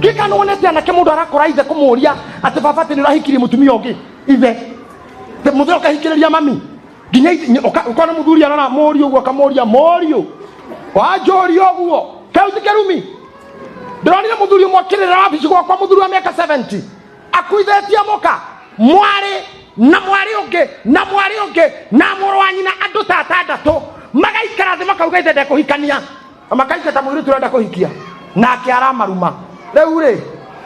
Kika nĩwonete anake mũndũ arakora ithe kũmũria atĩ baba atĩ nĩũrahikirie mũtumia ũngĩ ithe Te mũthee ũkahikĩrĩria mami nginya ũkona mũthuri arora mũriũ ũguo akamũria mũriũ wanjũria ũguo kĩu ti kĩrumi. Ndĩronire mũthuri ũmwe akĩrĩra wabici gwakwa, mũthuri wa mĩaka 70 akuithĩtie mũka mwarĩ na mwarĩ ũngĩ na mwarĩ ũngĩ na mũrũ wa nyina, andũ ta atandatũ magaikara thĩ makauga ithe ndekũhikania na makaingata mũirĩtu ũrenda kũhikia nake aramaruma. Rĩu rĩ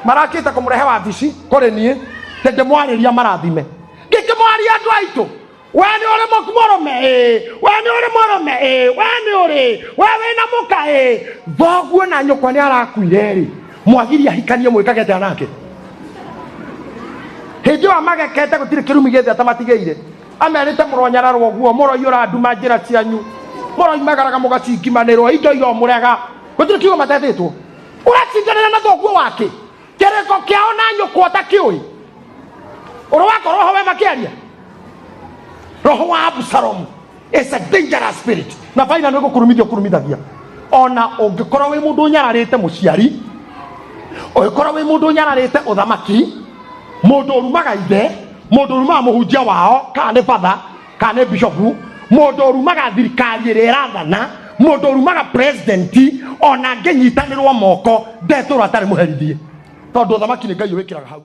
marakĩte kũmũrehe wabici kũrĩ niĩ te ndĩmwarĩria marathime. Ngĩkĩmwaria andũ aitũ, we nĩ ũrĩ mũrũme? Ĩĩ. We nĩ ũrĩ mũrũme? Ĩĩ. We nĩ ũrĩ we wĩna mũka? Ĩĩ. Thoguo na nyũkwa nĩ arakuire rĩ, mwagiri ahikanie mwĩkage atĩa nake? Hĩndĩ ĩyo amagekete gũtirĩ kĩrumi gĩothe atamatigĩire, amerite mũronyararwo ũguo, mũroiyũra nduma njĩra cianyu, mũroimagaraga mũgacingimanĩrwo indo iromũrega, gũtirĩ kiugo matetĩtwo. Ũracindanĩra na thoguo wake kĩrĩko kĩao na nyũkwa ũtakĩũĩ ũrĩ wakorwo ho we makĩaria. Roho wa Absalomu is a dangerous spirit na baina nĩ gũkũrumithia ũkũrumithagia. Ona ũngĩkorwo wĩ mũndũ ũnyararĩte mũciari, ũngĩkorwo wĩ mũndũ ũnyararĩte ũthamaki, mũndũ ũrumaga ithe, mũndũ ũrumaga mũhunjia wao kana nĩ batha kana nĩ bishopu, mũndũ ũrumaga thirikari ĩrĩa ĩrathana, mũndũ ũrumaga president, ona angĩnyitanĩrwo moko ndetũra atarĩ mũherithie, tondũ ũthamaki nĩ Ngai ũwĩkĩraga hau.